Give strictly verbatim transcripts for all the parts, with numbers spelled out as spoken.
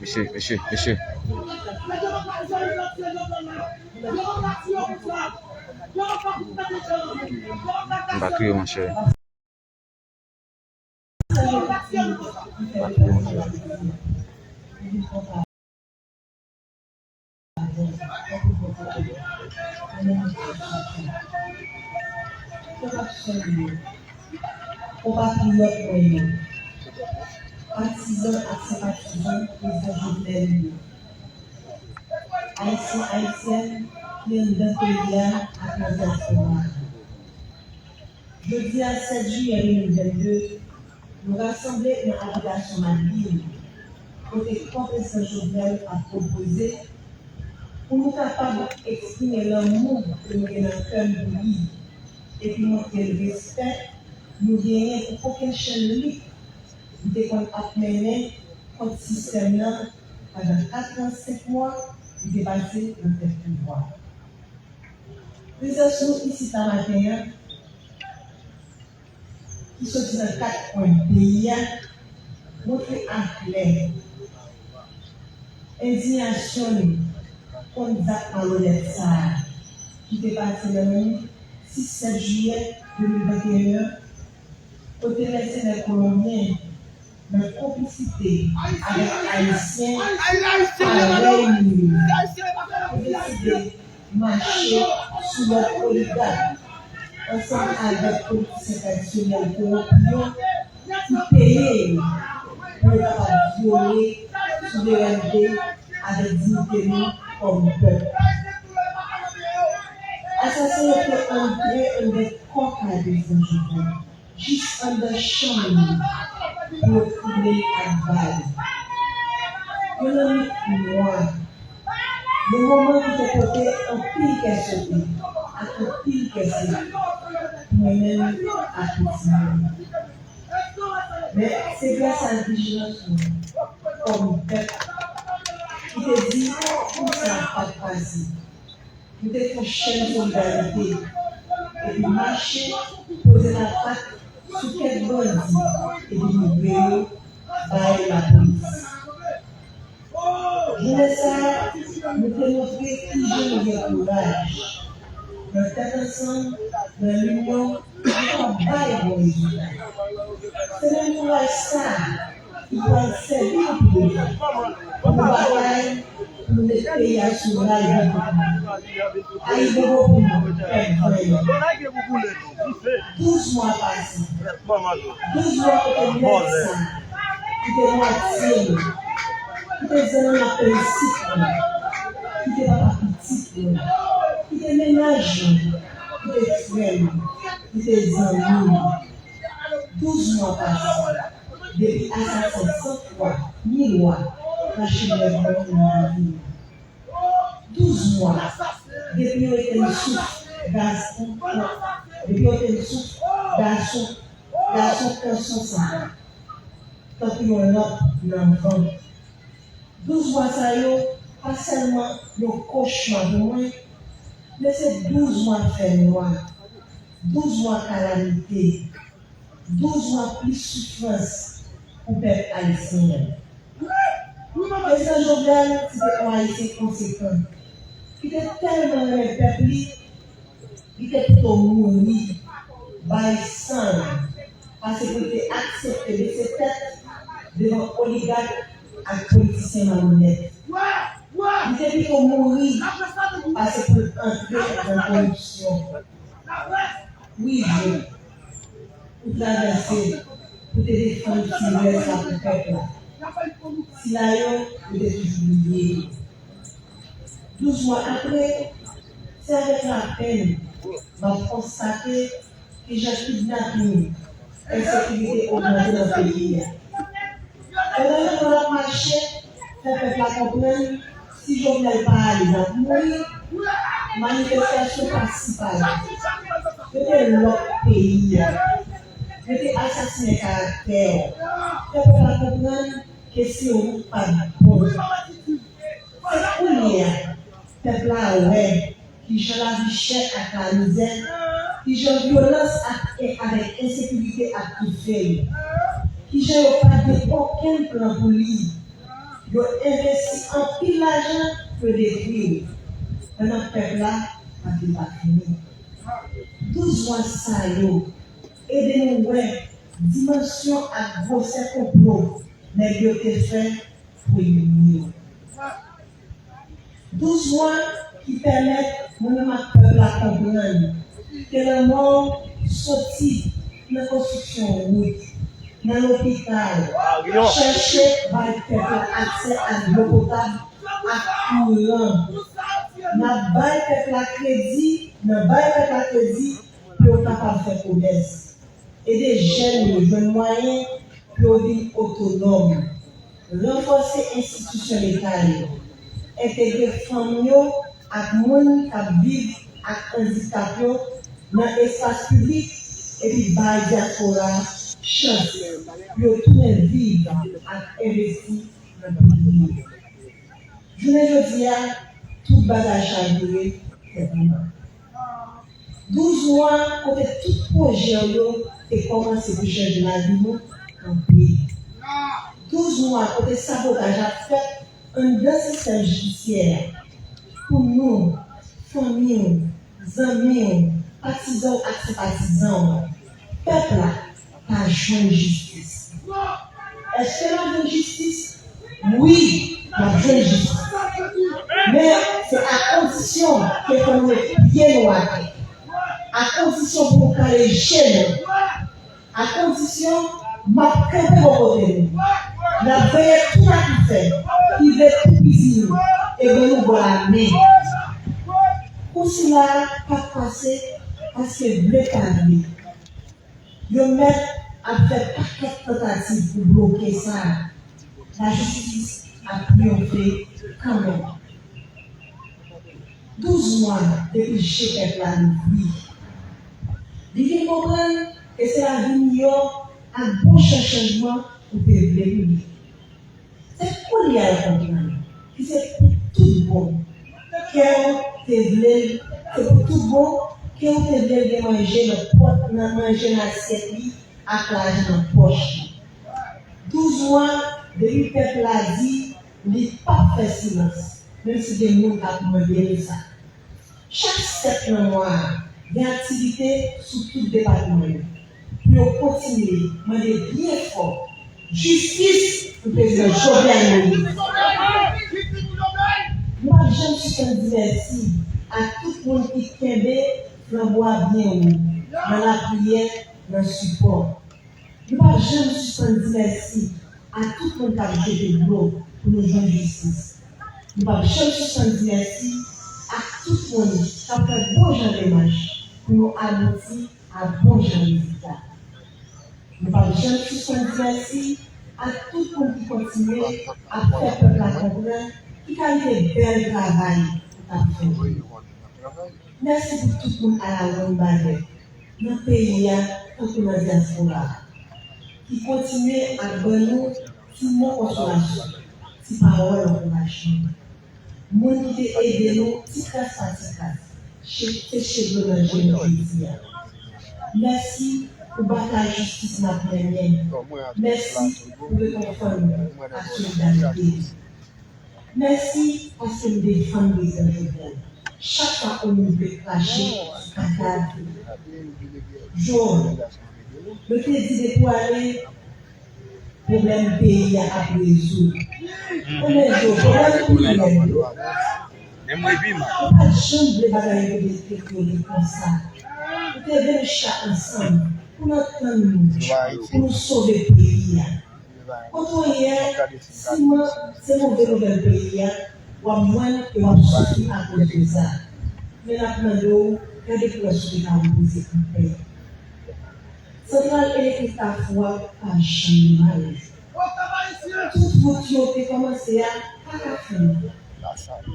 Mesye, mesye, mesye. M pa kriye, monchè. M pa kriye, monchè. Konpatriyòt mwen yo, patizan ak senpatizan prezidan Jovenel yo, Ayisyen, Ayisyèn ki anndan peyi a ak nan dyaspora a. Jodi a, sèt jiyè de mil vennde, nou rasanble nan abitasyon Madlin, kote kò prezidan Jovenel ap repoze, pou nou kapab eksprime lanmou ke nou gen nan kè n pou li, epi montre l respè nou genyen pou kokennchenn lit li te konn ap mennen kont sistèm nan pandan kat an senk mwa li te pase nan tèt pouvwa. Prezans nou isit la maten an, ki soti nan kat kwen peyi a, montre aklè endiyasyon nou kont zak malonèt sa a ki te pase nan nuit sis sèt jiyè de mil venteyen an, kote mèsenè kolonbyen, nan konplisite avèk Ayisyen parèy nou yo, te deside mache sou lòd oligak ansanm avèk politisyen tradisyonèl kowonpi yo ki peye yo pou yo kapab vyole souverènte avèk diyite nou kòm pèp. Asasen yo te antre anndan kò kay prezidan Jovenel, jis anndan chanm li pou yo krible l ak bal. Yon lannwit nwa, yon moman ki te pote anpil kè sote ak anpil kè sere pou mwen menm ak pitit mwen. Men se gras a vijilans nou kòm pèp ki te di pou sa pa t pase. Nou te fè yon chèn solidarite epi mache poze lapat sou kèk bandi epi livre yo bay lapolis. Jounen sa a, nou te montre kijan nou gen kouraj. Nan tèt ansanm, nan linyon, nou ka bay bon rezilta. Se menm kouraj sa a ki pral sèvi nou pi devan pou nou batay pou nou met peyi a sou ray devlopman. Ayibobo pou nou, pèp vanyan. Douz mwa pase. Douz mwa kote nèg sa ki te mwatye nou, ki te zanmi ak pitit nou, ki te papa pitit nou, ki te mennaj nou, ki te frè nou, ki te zanmi nou. Douz mwa pase depi asasen san fwa milwa rache nèg nou nan lavi nou. Douz mwa depi yo etenn souf gason, depi yo etenn souf gason, gason kanson sa a, tankou yon lanp nan van. Douz mwa sa yo pa sèlman yon kochma pou mwen, men se douz mwa fènwa, douz mwa kalamite, douz mwa plis soufrans pou pèp ayisyen an. Prezidan Jovenel se te yon Ayisyen konsekan, ki te tèlman renmen pèp li, li te pito mouri, bay san l, pase pou l te aksepte bese tèt devan oligak ak politisyen malonèt. Li te pito mouri pase pou l antre nan koripsyon. Wi, je ou travèse pou te defann ti rès la pou pèp la. Sila yo, yo te toujou bliye yo. Douz mwa apre, se avèk lapenn m ap konstate kijan kidnaping, ensekirite ogmante nan peyi a. Pandan yo t ap mache, fè pèp la konprann si Jovenel pa ale, l ap mouri, manifestasyon pasi pala. Yo te lòk peyi a. Yo te asasinen karaktè w. Fè pèp la konprann ke se ou k pa t bon. Se kounye a, pèp la wè kijan lavi chè ak lamizè Kijan vyolans ak, avèk ensekirite ap toufe yo. Kijan yo pa gen okenn plan pou li. Yo envesti anpil lajan pou yo detwi w, pandan pèp la ap vin pa fini. Douz mwa sa yo ede nou wè dimansyon ak gwosè konplo nèg yo te fè pou elimine w. Douz mwa ki pèmèt mwen menm ak pèp la konprann ke lanmò soti nan konstriksyon wout, nan lopital, chèche bay pèp la aksè ak dlo potab ak kouran. N ap bay pèp la kredi, nan bay pèp la kredi pou yo kapab fè komès. Ede jèn yo jwenn mwayen pou yo vin otonòm, ranfòse enstitisyon leta yo, entegre fanm yo ak moun k ap viv ak andikap yo nan espas piblik, epi bay dyaspora a chans pou yo tounen viv ak envesti nan peyi yo. Jounen jodi a, tout bagay chavire, tèt anba. Douz mwa kote tout pwojè w yo te kòmanse pou chanje lavi nou kanpe. Douz mwa kote sabotaj ap fèt anndan sistèm jidisyè a pou nou, fanmi w, zanmi w, patizan w ak senpatizan w. Pèp la pa jwenn jistis. Èske n ap jwenn jistis? Wi, n ap jwenn jistis. Men, se a kondisyon ke fò nou met pye nou atè. A kondisyon pou nou kale je nou. A kondisyon m ap kanpe bò kote nou. N ap veye tout sa ki fè, ki vle toupizi nou, e ban nou bò lamen. Kou sila a p ap pase paske vle pa vle. Yo mèt ap fè pakèt tantativ pou bloke sa. Lajistis ap triyonfe kanmenm. Douz mwa depi je pèp la louvri. Li vin konprann ke se lavi miyò ak bon jan chanjman ou te vle pou li. Se kounye a l konprann ki se pou tout bon ke w te vle l, se pou tout bon ke w te vle l gen manje nan pòt, nan manje nan asyèt li ak lajan nan pòch li. Douz mwa depi pèp la di li p ap fè silans, menm si gen moun k ap mande l sa. Chak sèt nan mwa a, gen aktivite sou tout depatman yo pou yo kontinye mande byen fò jistis pou Prezidan Jovenel Moïse. Nou p ap janm sispann di mèsi a tout moun ki kenbe flanbo a byen wo nan lapriyè, nan sipò. Nou p ap janm sispann di mèsi a tout moun k ap jete dlo pou nou jwenn jistis. Nou p ap janm sispann di mèsi ak tout moun k ap fè bon jan demach pou nou abouti a bon jan rezilta. Nou p ap janm sispann di mèsi ak tout moun ki kontinye ap fè pèp la konprann ki kalite bèl travay ou t ap fè. Mèsi pou tout moun a la wonn balè nan peyi a tankou nan dyaspora a, ki kontinye ap ban nou ti mo konsolasyon, ti pawòl ankourajman. Moun ki te ede nou ti kras pa ti kras, che- seche dlo nan je nou jodi a. Mèsi pou batay jistis n ap mennen. Mèsi pou rekonfò nou ak solidarite nou. Mèsi paske n defann Prezidan Jovenel chak fwa yon moun vle krache sou kadav li. Jòn, yo te di depi w ale, pwoblèm peyi a ap rezoud. Ebyen, Jòn, pwoblèm kriminèl yo, ou pa t janm vle bagay yo te deteryore konsa. Ou te vle nou chita ansanm pou n antann nou, pou nou sove peyi a. Kote w ye a, siman se move nouvèl peyi a w ap jwenn e w ap soufri akoz de sa. Men n ap mande w, gade pou w wè si w te ka repoze anpè. Santral elektrik Kafou a pa janm demare. Tout wout yo te kòmanse a pa ka fini.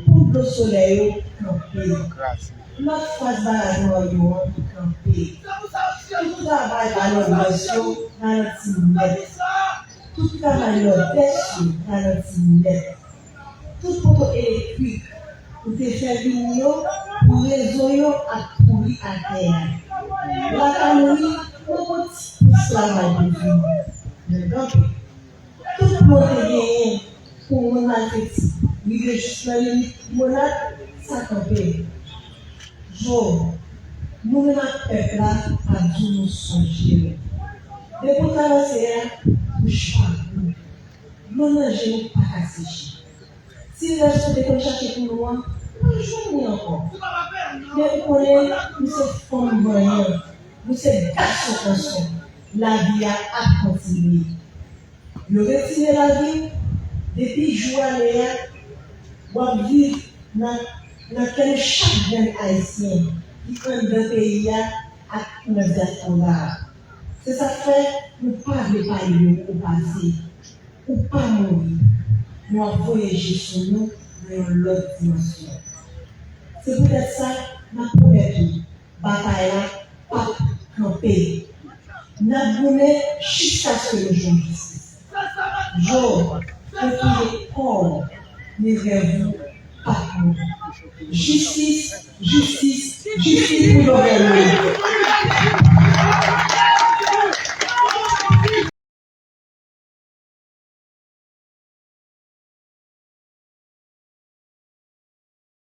Ponp dlo solè yo kanpe. Lòt faz baraj Mwayo an kanpe. Tout travay ba Nòdwès yo ralanti nèt. Tout travay Nòdès yo ralanti nèt. Tout poto elektrik ou te fè vini yo pou rezo yo ap pouri atè a. Laka mouri, poko ti pous travay pou vini. Men kanpe. Tout plan te genyen pou moun maltrete rive jis nan limit limonad, sa kanpe. Jo, nou menm ak pèp la, ap di w nou sonje nou. Depi w travèse a, bouch pa kou. Dlo nan je nou pa ka seche. Ti rès ou te konn chache pou nou an, ou pa jwenn li ankò. Men ou konnen, nou se fanm vanyan, nou se gason kanson. Lavi a ap kontinye. Yo retire lavi w, depi jou ale a, w ap viv nan, nan kè chak grenn Ayisyen ki anndan peyi a ak ki nan dyaspora a. Se sa k fè nou pa vle pale de w o pase. Ou pa mouri, nou ap voye je sou nou nan yon lòt dimansyon. Se poutèt sa, n ap pwomèt ou, batay la p ap kanpe. N ap goumen jiskaske nou jwenn jistis. Jo, retire kò w, men rèv ou p ap mouri. Jistis, jistis, jistis pou Jovenel Moïse.